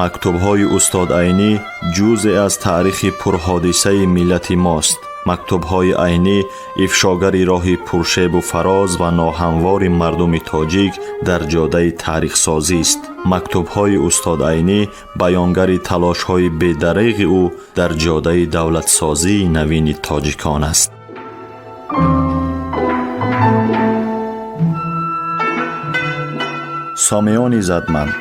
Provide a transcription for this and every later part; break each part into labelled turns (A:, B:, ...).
A: Мактубҳои устод Айнӣ ҷузъе аз таърихи пурҳодисаи миллати мост. Мактубҳои Айнӣ ифшогари роҳи пуршебу фароз ва ноҳамвори мардуми тоҷик дар ҷодаи таърихсозист. Мактубҳои устод Айнӣ баёнгари талошҳои бедареғи ӯ дар ҷодаи давлатсозии навини тоҷикон аст. Сомиёни задманд,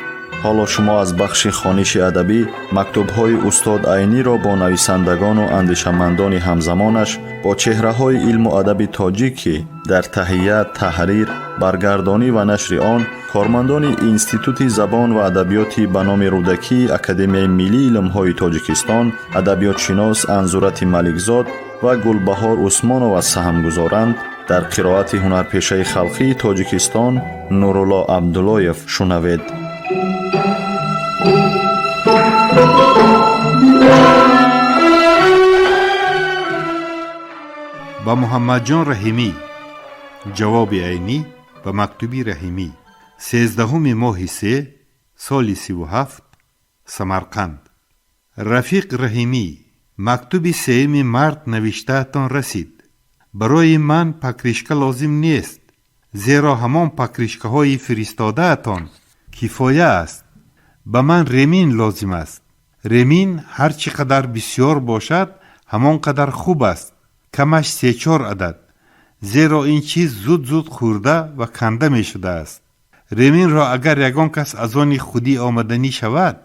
A: ҳоло шумо аз бахши хониши адабӣ мактубҳои устод Айниро бо нависандагону андешамандони ҳамзамонаш, бо чеҳраҳои илму адаби тоҷик, ки дар таҳия, таҳрир, баргардонӣ ва нашри он кормандони Институти забон ва адабиёти ба номи Рӯдакии Академияи миллии илмҳои Тоҷикистон, адабиётшинос Анзурати Маликзод ва Гулбаҳор Усмонова саҳм гузоранд, дар қироати ҳунарпешаи халқии Тоҷикистон Нурулло Абдуллоев шунавед.
B: Ба Муҳаммадҷон Раҳимӣ. Ҷавоби Айнӣ ба мактуби Раҳимӣ. 13-уми моҳи се, соли 37, Самарқанд. Рафиқ Раҳимӣ, мактуби 3-юми март навиштаатон расид. Барои ман покрышка лозим нест, зеро ҳамон покрышкаҳои фиристодаатон кифоя аст. Ба ман ремень лозим аст. Ремень ҳар чӣ қадар бисёр бошад, ҳамон қадар хуб аст. Камаш се-чор адад, зеро ин чиз зуд-зуд хӯрда ва канда мешудааст. Ремень ро агар ягон кас аз они худӣ омаданӣ шавад,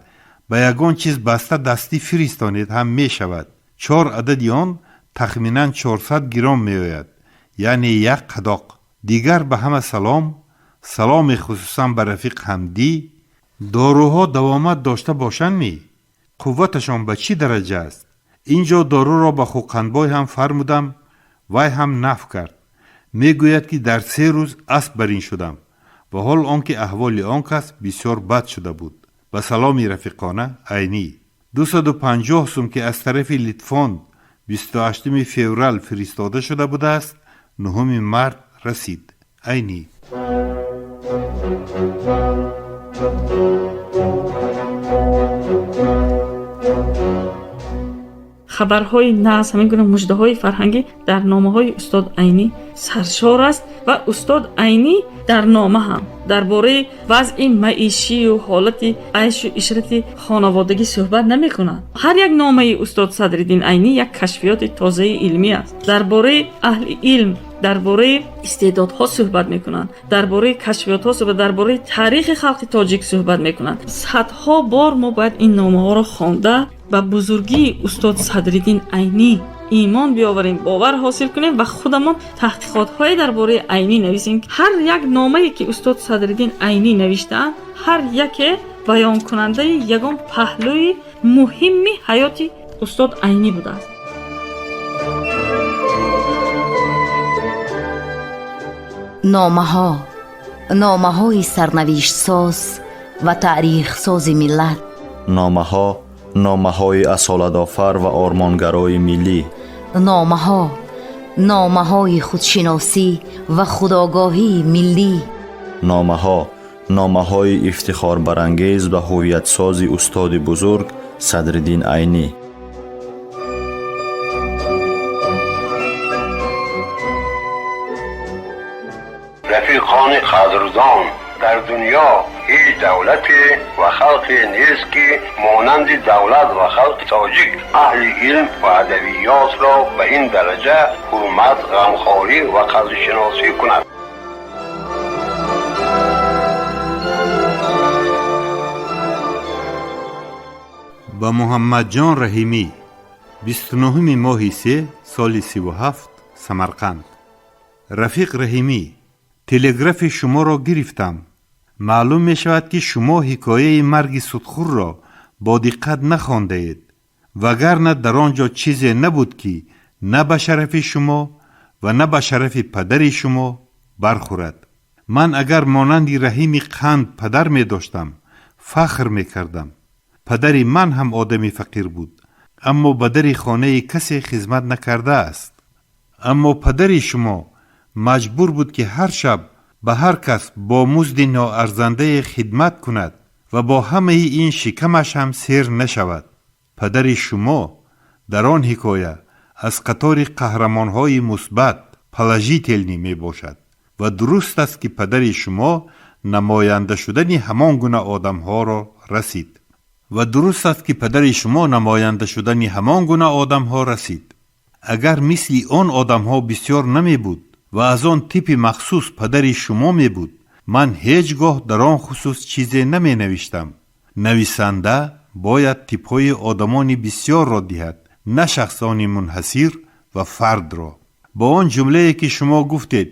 B: ба ягон чиз баста дастӣ фиристонед ҳам мешавад. Чор адади он тахминан 400 гиром меояд, яъне як қадоқ. Дигар ба ҳама салом, саломе хусусан ба рафиқ Ҳамдӣ. Доруҳо давомат дошта бошанд-мӣ? Қувваташон ба чӣ дараҷа аст? Ин ҷо доруро ба Хӯқандбой ҳам фармудам, вай ҳам наф кард. Мегӯяд, ки дар 3 рӯз асп бар ин шудам ва ҳол он ки аҳволи он кас бисёр бад шуда буд. Ба саломи рафиқона, Айнӣ. 250 сум, ки аз тарафи Литфонд 28 феврал фиристода шуда будааст, 9 март расид. Айнӣ.
C: Хабарҳои нағз, ҳамин гуна муждаҳои фарҳангӣ дар номаҳои устод Айнӣ саршор аст. Ва устод Айнӣ дар нома ҳам дар бораи вазъи маишию ҳолати айшу ишрати хонаводагӣ суҳбат намекунад. Ҳар як номаи устод Садриддин Айнӣ як кашфиёти тозаи илмӣ аст. Дар бораи аҳли илм, дар бораи истеъдодҳо суҳбат мекунанд, дар бораи кашфиётҳо суҳбат, дар бораи таърихи халқи тоҷик суҳбат мекунанд. Садҳо бор мо бояд ин номаҳоро хонда, ба бузургии устод Садриддин Айнӣ имон биёварем, бовар ҳосил кунем ва худамон таҳқиқотҳое дар бораи Айнӣ нависем. Ҳар як номае, ки устод Садриддин Айнӣ навиштаанд, ҳар яке баёнкунандаи ягон паҳлӯи муҳимми ҳаёти устод Айнӣ будааст.
D: Номаҳо, номаҳои сарнавиштсоз ва таърихсози миллат.
A: Номаҳо, номаҳои асолатофар ва ормонгарои миллӣ.
D: Номаҳо, номаҳои худшиносӣ ва худогоҳии миллӣ.
A: Номаҳо, номаҳои ифтихорбарангез ва ҳуввиятсози устоди бузург Садриддин Айнӣ.
E: Рафиқони қадрдон, дар дунё ҳеҷ давлате ва халқе нест, ки монанди давлат ва халқи тоҷик аҳли илм ва адабиётро ба ин дараҷа ҳурмат, ғамхорӣ ва қадршиносӣ кунад.
B: Ба Муҳаммадҷон Раҳимӣ. 29-уми моҳи се, соли 37, Самарқанд. Рафиқ Раҳимӣ, телеграфи шуморо гирифтам. Маълум мешавад, ки шумо ҳикояи марги судхӯрро бо диққат нахондаед, вагарна дар он ҷо чизе набуд, ки на ба шарафи шумо ва на ба шарафи падари шумо бархӯрад. Ман агар монанди Раҳими Қанд падар медоштам, фахр мекардам. Падари ман ҳам одами фақир буд, аммо ба дари хонаи касе хизмат накардааст. Аммо падари шумо маҷбур буд, ки ҳар шаб ба ҳар кас бо музди ноарзандае хидмат кунад. Ва бо ҳамаи ин шикамаш ҳам сер нашавад. Падари шумо дар он ҳикоя аз қатори қаҳрамонҳои мусбат, положительный мебошад ва дуруст аст, ки падари шумо намоянда шудани ҳамон гуна одамҳоро расид. Ва дуруст аст, ки падари шумо намоянда шудани ҳамон гуна одамҳо расид. Агар мисли он одамҳо бисёр намебуд ва аз он типи махсус падари шумо мебуд, ман ҳеҷ гоҳ дар он хусус чизе наменавиштам. Нависанда бояд типҳои одамони бисёрро диҳад, на шахсони мунҳасир ва фардро. Бо он ҷумлае, ки шумо гуфтед,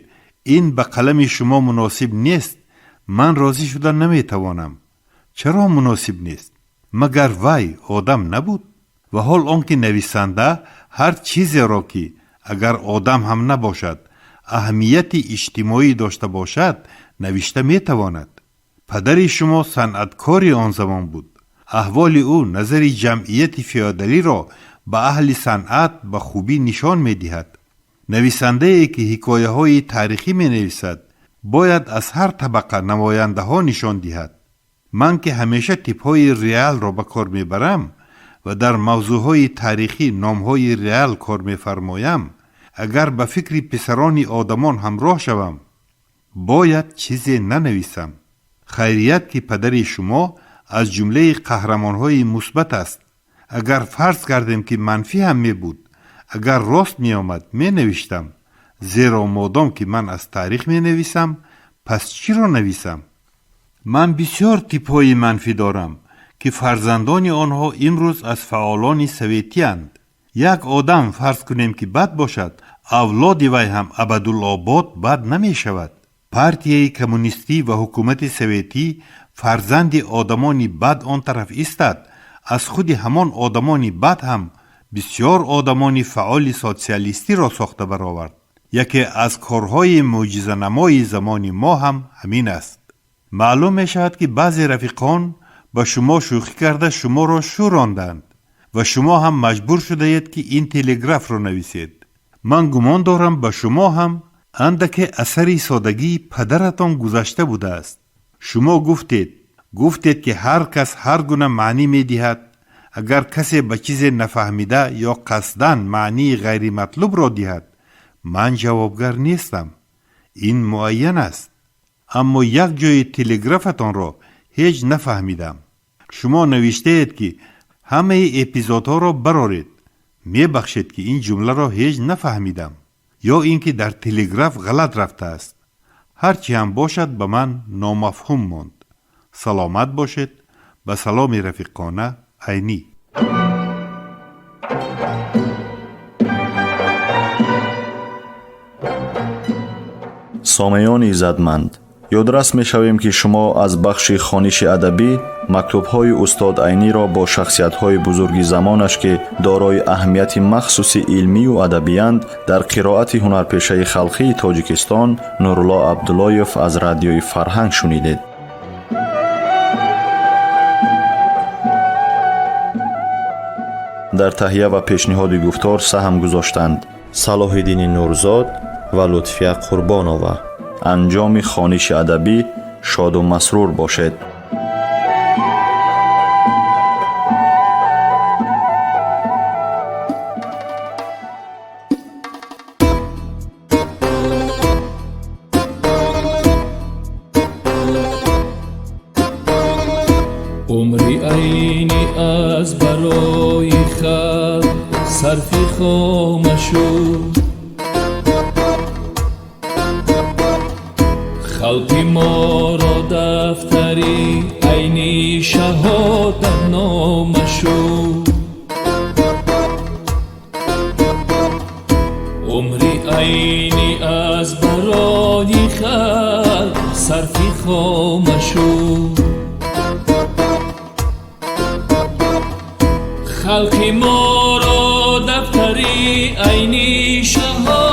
B: ин ба қалами шумо муносиб нест, ман розӣ шуда наметавонам. Чаро муносиб нест? Магар вай одам набуд? Ва ҳол он ки нависанда ҳар чизеро, ки агар одам ҳам набошад, аҳамияти иҷтимоӣ дошта бошад, навишта метавонад. Падари шумо санъаткори он замон буд. Аҳволи ӯ назари ҷамъияти феодалиро ба аҳли санъат ба хубӣ нишон медиҳад. Нависандае, ки ҳикояҳои таърихӣ менависад, бояд аз ҳар табақа намояндаҳо нишон диҳад. Ман, ки ҳамеша типҳои реалро ба кор мебарам ва дар мавзӯъҳои таърихӣ номҳои реал кор мефармоям, агар ба фикри писарони одамон ҳамроҳ шавам, бояд чизе нанависам. Хайрият, ки падари шумо аз ҷумлаи қаҳрамонҳои мусбат аст. Агар фарз кардем, ки манфӣ ҳам мебуд, агар рост меомад, менавиштам, зеро модом ки ман аз таърих менависам, пас чиро нависам? Ман бисёр типҳои манфӣ дорам, ки фарзандони онҳо имрӯз аз фаъолони советиянд. Як одам, фарз кунем, ки бад бошад, авлоди вай ҳам абадулобод бад намешавад. Партияи коммунистӣ ва ҳукумати советӣ фарзанди одамони бад он тараф истад, аз худи ҳамон одамони бад ҳам бисёр одамони фаъоли социалистиро сохта баровард. Яке аз корҳои мӯъҷизанамои замони мо ҳам ҳамин аст. Маълум мешавад, ки баъзе рафиқон ба шумо шӯхӣ карда шуморо шӯронданд ва шумо ҳам маҷбур шудаед, ки ин телеграфро нависед. Ман гумон дорам, ба шумо ҳам андаке асари содагии падаратон гузашта будааст. Шумо гуфтед, ки ҳар кас ҳар гуна маънӣ медиҳад. Агар касе ба чизе нафаҳмида ё қасдан маънии ғайриматлубро диҳад, ман ҷавобгар нестам, ин муайян аст. Аммо як ҷои телеграфатонро ҳеҷ нафаҳмидам. Шумо навиштаед, ки ҳамаи эпизодҳоро бароред. Мебахшед, ки ин ҷумларо ҳеҷ нафаҳмидам, ё ин ки дар телеграф ғалат рафтааст. Ҳар чӣ ҳам бошад, ба ман номафҳум монд. Саломат бошед. Ба саломи рафиқона, Айнӣ.
A: Сомеёни иззатманд, ёдрас мешавем, ки шумо аз бахши хониши адабӣ мактубҳои устод Айниро бо шахсиятҳои бузурги замонаш, ки дорои аҳамияти махсуси илмию адабиянд, дар қироати ҳунарпешаи халқии Тоҷикистон Нурулло Абдуллоев аз Радиои Фарҳанг шунидед. Дар таҳия ва пешниҳоди гуфтор саҳм гузоштанд Салоҳиддини Нурзод ва Лутфия Қурбонова. Анҷоми хониши адабӣ шоду масрур бошед.
F: Умри Айнӣ аз барои халқ сарфи хома шуд. Халқи моро дафтари Айнӣ шаҳодатнома шуд. Умри Айнӣ аз барои халқ сарфи хома шуд. Халқи моро дафтари Айнӣ шаҳодатнома.